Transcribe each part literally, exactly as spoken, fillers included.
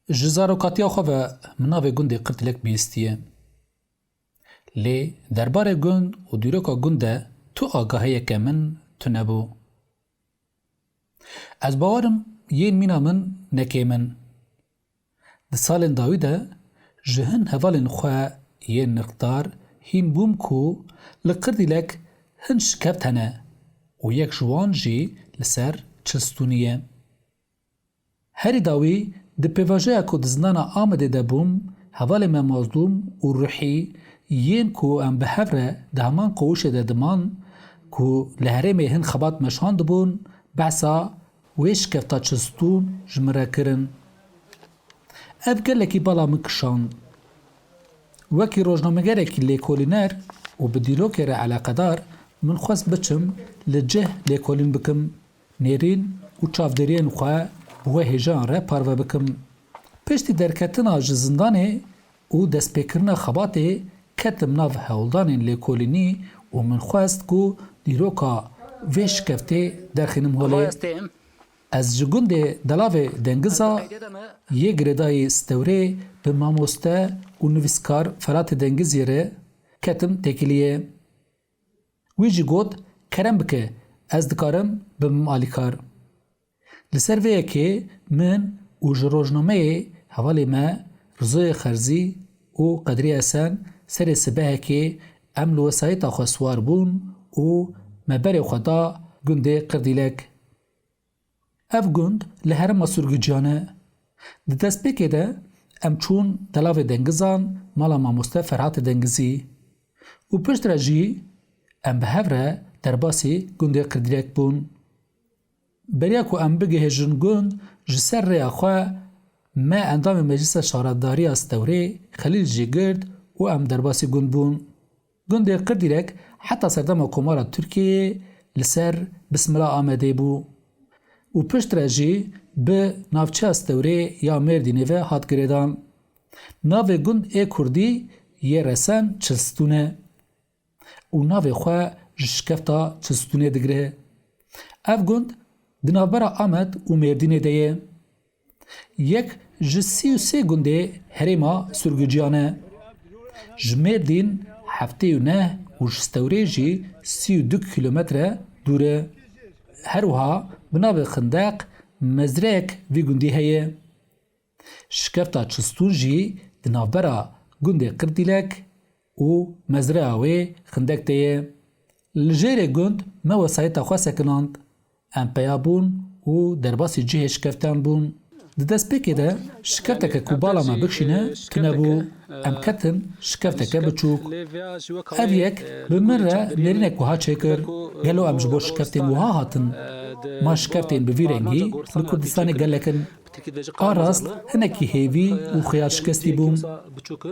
Ji zarokatiya xwe ve min navê gundê Qirtîlek bihîstiye. Lê derbarê gund û dîroka gund de tu agahiyeke min tune bû. Ez bawer im yên mîna min ne kêm in. Di salên dawî de ji hin hevalên xwe yên nirxdar hîn bûm ku li Qirtîlek hin şikeft hene û yek ji wan jî li ser Çilstûnî ye. Herî dawî di pêvajoya ku di zindana Amedê de bûm, hevalê me Mazlûm û Ruhî yên ku em bi hev re di heman qowişê de diman ku li herêmê hin xebat meşandibûn, behsa wê şikefta Çilstûn ji min re kirin. Ev gelekî bala min kişand. Wekî rojnamegerekî lêkolîner û bi dîrokê re eleqedar min xwest biçim li cih lêkolîn bikim, nêrîn û çavdêriyên xwe bi wê hêjayan re parve bikim. Piştî derketina ji zindanê û destpêkirina xebatê ketim nav hewldanên lêkolînî û min xwest ku dîroka vê şikeftê derxînim holê. Ez ji gundê Delavê Dengiza yê girêdayî Stewrê bi mamoste û nivîskar Feratê Dengizî re ketim têkiliyê. Wî jî got, kerem bike, ez dikarim bibim alîkar. Li ser vê yekê min û ji rojnameyê hevalê me Rizoyê Xerzî û Qedrî Esen serê sibehekê em li wesayîta xwe siwar bûn û me berê xwe da gundê Qirdîlek. Ev gund li herêma Surguciyan e. Di destpêkê de em çûn Delavê Dengizan, mala mamoste Ferhatê Dengizî û piştre jî em bi hev re derbasî gundê Qirdîlek bûn. Beriya ku em bigihêjin gund, ji ser rêya xwe me endamê Meclisa Şaredariya Stewrê Xelîl jî girt û em derbasî gund bûn. Gundê Qirdîlek heta serdema Komara Tirkiyeyê li ser Bismila Amedê bû û piştre jî bi navçeya Stewrê ya Mêrdînê ve hat girêdan. Navê gund ê kurdî yê resen Çilstûn e û navê xwe ji şikefta Çilstûnê digire. Ev gund di navbera Amed û Mêrdînê de ye. Yek ji sî û sê gundê herêma Surguciyan e. Ji Mêrdîn heftê û neh û ji Stewrê jî sî û du kîlometre dûr e. Her wiha bi navê Xindeq mezreyek vî gundî heye. Şikefta Çilstûn jî di navbera gundê Qirdîlek û mezreya wê Xindek de ye. Li jêrê gund me wesayîta xwe sekinand. Em peya bûn û derbasî cihê şikeftan bûn. Di destpêkê de şikefteke ku bala me bikişîne tune bû. Em ketin şikefteke biçûk. Ev yek bi min re nêrînek wiha çêkir, gelo em ji bo şikeftên wiha hatin? Ma şikeftên bi vî rengî li Kurdistanê gelek in. A rast hinekî hêvî û xiyalşikestî bûm.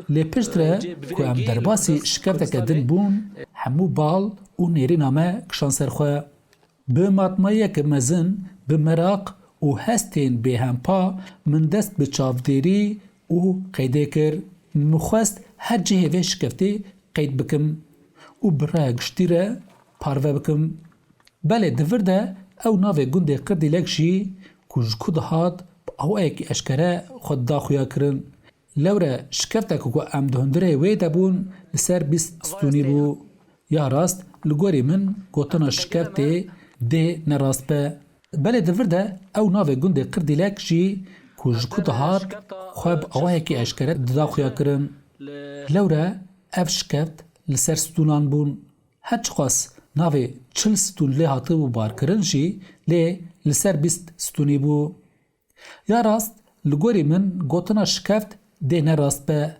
Lê piştre ku em derbasî şikefteke din bûn, hemû bal û nêrîna me kişand ser xwe. Bi matmayiyeke mezin, bi meraq û hestên bêhempa min dest bi çavdêrî û qeydê kir. Min xwest her cihê vê şikeftê qeyd bikim û bi raya giştî re parve bikim. Belê di vir de ew navê gundê Qirdîlek jî ku ji ku dihat bi awayekî eşkere xwe dida xuya kirin. Lewre şikeftek ku em di hundirê wê de bûn li ser bîst stûnî bû. Ya rast, li gorî min gotina şikeftê dê ne rast be. Belê di vir de ew navê gundê Qirdîlek jî ku ji ku dihat xwe bi awayekî eşkere dida xuya kirin. Lewre ev şikeft li ser stûnan bûn. Her çiqas navê çil stûn lê hatibû barkirin jî lê li ser bîst stûnî bû. Ya rast, li gorî min gotina şikeft dê ne rast be.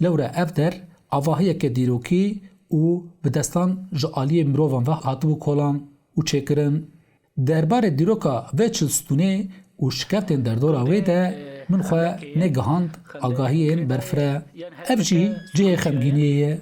Lewre ev der avahiyeke dîrokî û bi destan ji aliyê mirovan ve hatibû kolan û çêkirin. Derbarê dîroka vê çil stûnê û şikeftên derdora wê de min xwe negihand agahiyên berfireh. Ev jî cihê xemgîniyê ye.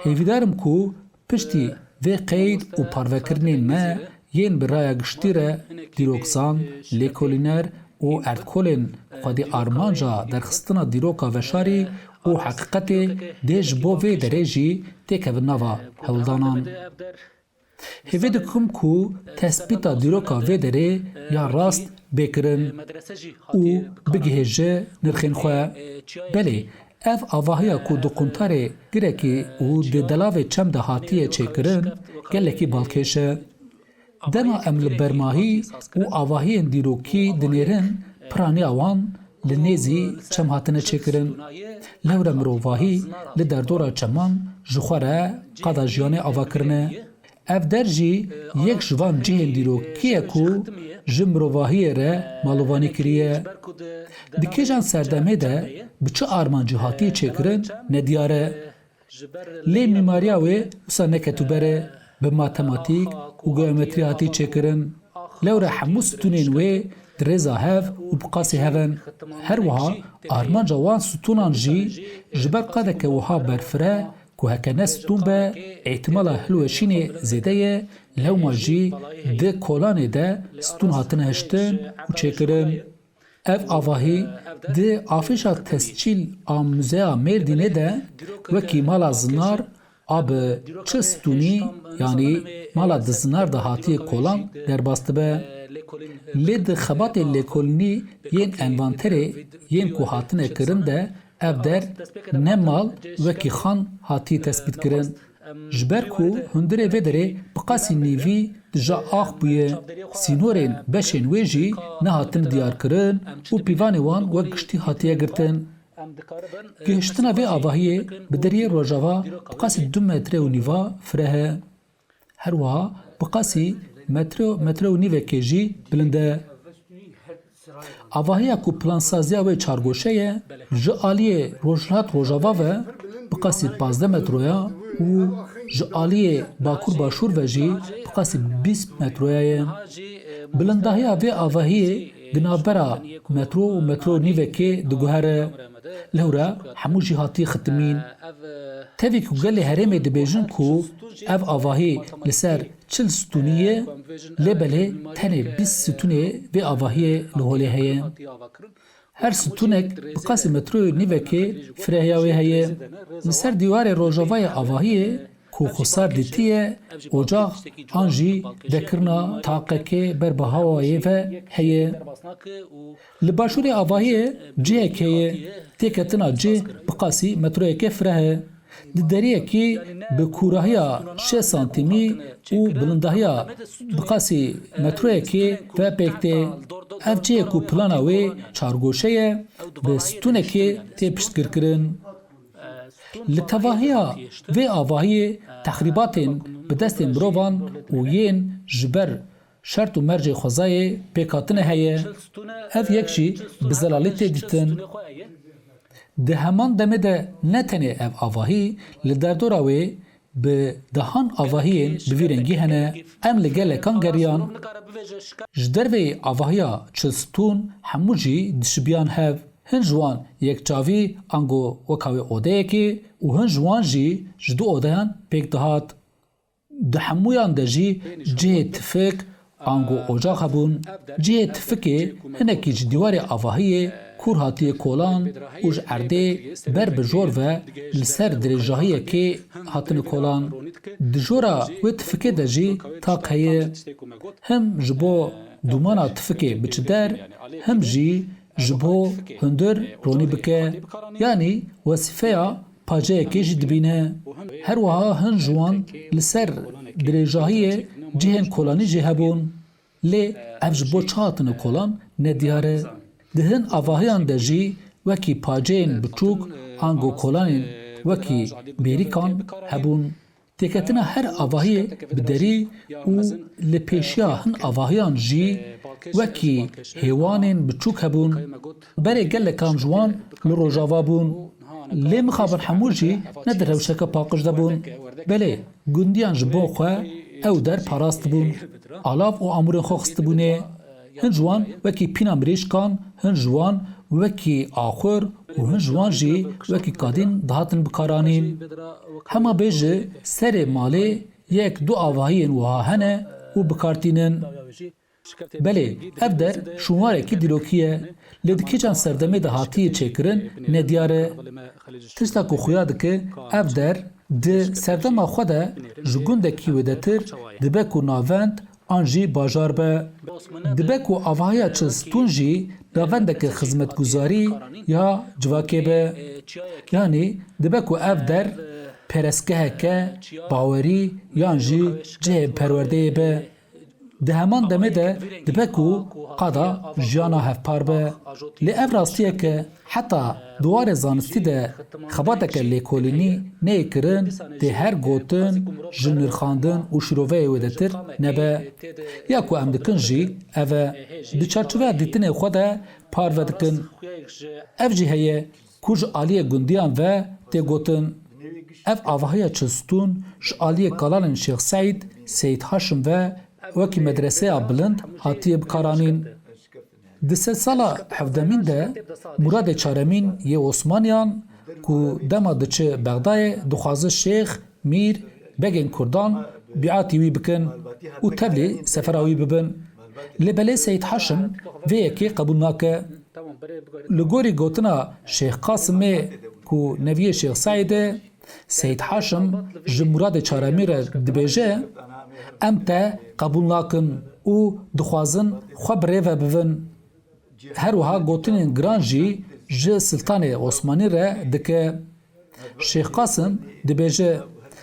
Hêvîdar im ku piştî vê qeyd û parvekirinên me yên bi raya giştî re dîrokzan, lêkolîner û erdkolên xwedî armanca derxistina dîroka veşarî û heqîqetê dê ji bo vê derê jî têkevin nava hewldanan. Hêvî dikim ku tespîta dîroka vê derê ya rast bê kirin û bigihêje nirxên xwe. Belê, ev avahiya ku di quntarê girekî û di delavê çem de hatiye çêkirin, gelekî balkêş e. Dema em li bermahî û avahiyên dîrokî dinêrin, piraniya wan li nêzî çem hatine çêkirin. Lewre mirovahî li derdora çeman ji xwe re qada jiyanê ava kirine. Ev der jî yek ji van cihên dîrokî ye ku ji mirovahiyê re malovanî kiriye. Di kîjan serdemê de bi çi armancî hatiye çêkirin nediyar e. Lê mîmariya wê wisa neketûber e, bi matematîk û geometrî hatiye çêkirin. Lewre hemû stûnên wê di rêza hev û bi qasî hev in. Her wiha armanca wan stûnan jî ji ber qadeke wiha berfireh ku heke ne stûn be, îhtimala hilweşînê zêde ye, lewma jî di kolanê de stûn hatine hiştin û çêkirin. Ev avahî di afêşa tescîl a Muzeya Mêrdînê de wekî mala zinar a bi çil stûnî, yanî mala di zinar de hatiye kolan derbas dibe. Lê di xebatê lêkolînî yên envanterê yên ku hatine kirin de ev der ne mal wekî xan hatiye tespîtkirin. Ji ber ku hundirê vê derê bi qasî nîvî dija ax bûye, sînorên beşên wê jî nehatin diyarkirin û pîvanê wan wek giştî hatiye girtin. Gihiştina vê avahiyê bi deriyê rojava bi qasî du metre û nîva fireh e. Her wiha bi qasî metre, metre û nîvekê jî bilind e. Avahiya ku plansaziya wê çargoşe ye, ji aliyê rojhilat rojava ve bi qasî pazdeh metroya û ji aliyê bakur başûr ve jî bi qasî bîst metroya ye. Bilindahiya vê avahiyê di navbera metro û metro û nîvekê diguhere. Lewra hemû jî hatiye xitimîn. Tevî ku gelê herêmê dibêjin ku ev avahî li ser çil stûnî ye, lê belê tenê bîst stûnê vê avahiyê li holê heye. Her stûnek bi qasî metroyê nîvekê firehiya wê heye. Li ser dîwarê rojavayê avahiyê ku xwe sar dîtiye, ocax an jî vekirina taqekê ber bi hawayê ve heye. Li başûrê avahiyê cihek heye. Têketina cih bi qasî metroyekê fireh e. Di deriyekî bi kûrahiya şêst santîmî û bilindahiya bi qasî metroyekê ve pêk tê. Ev cihê ku plana wê çargoşe ye, bi stûnekê tê piştgirkirin. Li tevahiya vê avahiyê texrîbatên bi destên mirovan û yên ji ber şert û mercê xwezayê pêkhatine heye. Ev yek jî bi zelalî tê dîtin. Di heman demê de ne tenê ev avahî, li derdora wê bi dehan avahiyên bi vî rengî hene. Em li gelekan geriyan. Ji derveyî avahiya çil stûn hemû jî dişibiyan hev. Hin ji wan yekçavî ango weka wê odeyekê û hin ji wan jî ji du odeyan pêk dihat. Di hemûyan de jî cihê tifik ango ocax hebûn. Cihê tifikê hinekî ji dîwarê avahiyê kûr hatiye kolan û ji erdê ber bi jor ve li ser dirêjahiyekê hatine kolan. Di jora wê tifikê de jî taq heye. Him ji bo dûmana tifikê biçe der, him jî ji bo hundir ronî bike. Yanî wesîfeya paceyekê jî dibîne. Her wiha hin ji wan li ser dirêjahiyê cihên kolanî jî hebûn. Lê ev ji bo çi hatine kolan nediyar e. Di hin avahiyan de jî wekî paceyên biçûk ango kolanên wekî bêrîkan hebûn. Têketina her avahiyê bi derî û li pêşiya hin avahiyan jî wekî hêwanên biçûk hebûn. Berê gelekan ji wan li rojava bûn. Lê mixabin hemû jî ne di rewşeke paqij de bûn. Belê, gundiyan ji bo xwe ew der parastibûn. Alav û amûrên xwe xistibûnê. Hin ji wan wekî pîna mirîşkan, hin ji wan wekî axur û hin ji wan jî wekî kadîn dihatin bikaranîn. Hema bêje serê malê yek du avahiyên wiha hene û bikar tînin. Belê, ev der şûnwarekî dîrokî ye, lê di kîjan serdemê de hatiye çêkirin nediyar e. Tişta ku xuya dike, ev der Di serdema xwe de ji gundekî wêdetir dibe ku navend an jî bajar be. Dibe ku avahiya çil stûn jî navendeke xizmetguzarî ya civakê be. Yanî dibe ku ev der perestgeheke bawerî yan jî cihê perwerdeyê be. Di heman demê de dibe ku qada jiyana hevpar be. Lê ev rastiyeke heta di warê zanistî de xebateke lêkolînî neyê kirin, tê her gotin ji nirxandin û şîroveyê wêdetir nebe. Ya ku em dikin jî ev e. Di çarçoveya dîtinê xwe de parve dikin. Ev jî heye ku ji aliyê gundiyan ve tê gotin. Ev avahiya çil stûn ji aliyê kalanên Şêx Seîd, Seyîd Haşim ve wekî medreseya bilind hatiye bikaranîn. Di sedsala hevdemîn de Muradê Çaremîn yê Osmaniyan ku dema diçi Bexdayê dixwaze şêx, mîr, begên kurdan biatî wî bikin û tevlî sefera wî bibin. Lê belê Seyîd Haşim vê yekê qebûl nake. Li gorî gotina Şêx Qasimê ku neviyê Şêx Seîd e, Seyîd Haşim ji Muradê Çaremî re dibêje, em te qebûl nakin û dixwazin xwe bi rê ve bibin. Her wiha gotinên giran jî ji Siltanê Osmanî re dike. Şêx Qasim dibêje,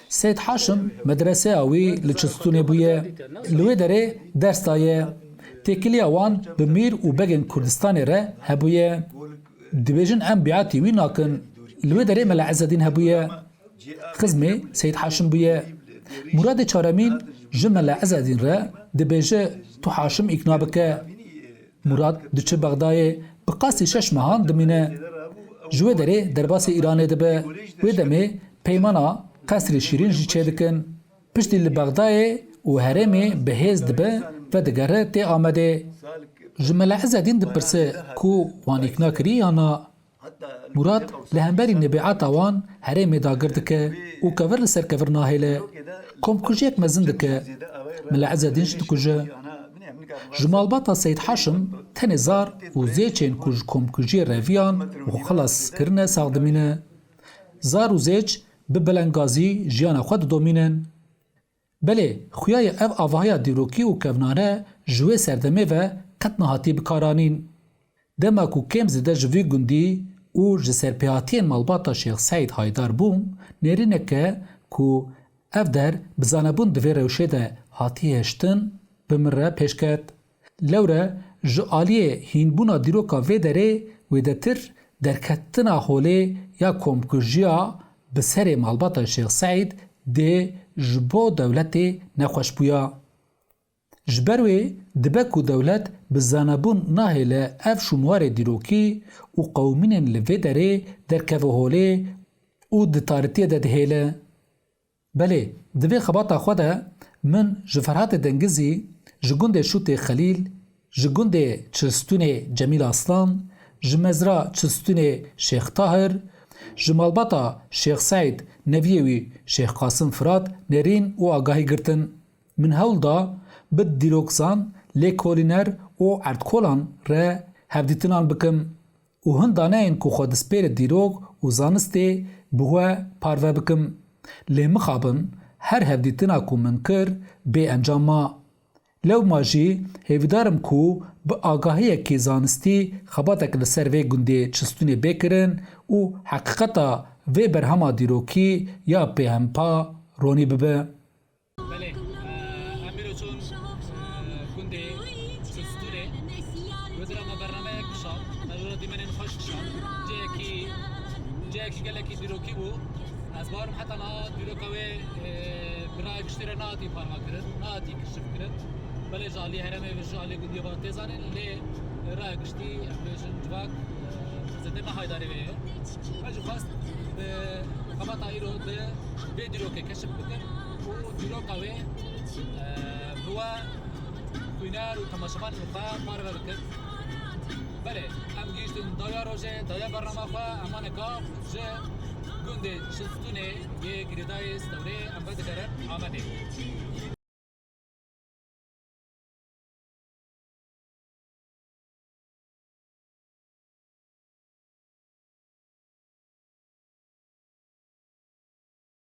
Seyîd Haşim medreseya wî li Çilstûnê bûye, li wê derê ders daye. Têkiliya wan bi mîr û begên Kurdistanê re hebûye. Dibêjin em biatî wî nakin. Li wê derê Mela Ezedîn hebûye. Xizmê Seyîd Haşim bûye. Muradê Çaremîn ji Mela Ezedîn re dibêje, tu Haşim îkna bike. Murad diçe Bexdayê, bi qasî şeş mehan dimîne. Ji wê derê derbasî Îranê dibe. Wê demê peymana Qesrê Şîrîn jî çêdikin. Piştî li Bexdayê û herêmê bi hêz dibe, vedigere tê Amedê. Ji Mela Ezedîn dipirse ku wan îkna kirî ya na. Murad li hemberî nêbêata wan herêmê dagir dike û kevir li ser kevir nahêle. Komkujiyek mezin dike. Mela Ezedîn jî dikuje. Ji malbata Seyîd Haşim tenê zar û zêçên ku ji komkujiyê reviyan û xilas kirine sax dimîne. Zar û zêç bi belengazî jiyana xwe didomînin. Belê, xuya ye ev avahiya dîrokî û kevnane ji wê serdemê ve qet nehatiye bikaranîn. Dema ku kêm zêde ji vî gundî û ji serpêhatiyên malbata Şêx Seîd haydar bûm, nêrîneke ku ev der bi zanebûn di vê rewşê de hatiye hiştin, bi min re pêş ket. Lewre ji aliyê hînbûna dîroka vê derê wêdetir derketina holê ya komkujiya bi serê malbata Şêx Seîd dê ji bo dewletê nexweş bûya. Ji ber wê dibe ku dewlet bi zanebûn nahêle ev şûnwarê dîrokî û qewimînên li vê derê derkeve holê û di tarîtiyê de dihêle. Belê, di vê xebata xwe de min ji Ferhatê Dengizî, ji gundê Şûtê Xelîl, ji gundê Çilstûnê Cemîl Aslan, ji mezra Çilstûnê Şêx Tahir, ji malbata Şêx Seîd neviyê wî Şêx Qasim Firat nêrîn û agahî girtin. Min hewl da bi dîrokzan, lêkolîner û erdkolan re hevdîtinan bikim û hin daneyên ku xwe dispêre dîrok û zanistê bi we parve bikim. Lê mixabin her hevdîtina ku min kir bê encam ma. Lewma jî hêvîdar im ku bi agahiyekî zanistî xebatek li ser vê gundê Çilstûnê bê kirin û heqîqeta vê berhema dîrokî ya pêhempa ronî bibe. Belê, e, em îro çûn, e, gundê Çilstûnê. Wê dira me bernameyek kişand, me ji we re dîmenên xweş kişand. Cihekî, cihekî gelekî dîrokî bû. Ez bawerim heta niha dîroka wê, e, bi raya giştî re nehatî parve kirin, nehatî kişif kirin. Belê ji alî herêmê ve ji alî gundî ve tê zanîn, lê raya giştî em bêjin civak, e, zêde ne haydarê wê ye. Me jî xwest bi xebata îro di vê dîrokê keşif bikin û dîroka wê, e, bi we xwîner û temaşevanên xwe parve bikin. Belê, em gihîştin dawiya rojê, dawiya bernama xwe, emaneka ji gundê Çilstûnê yê girêdayê Stewrê em vedigerin Amedê.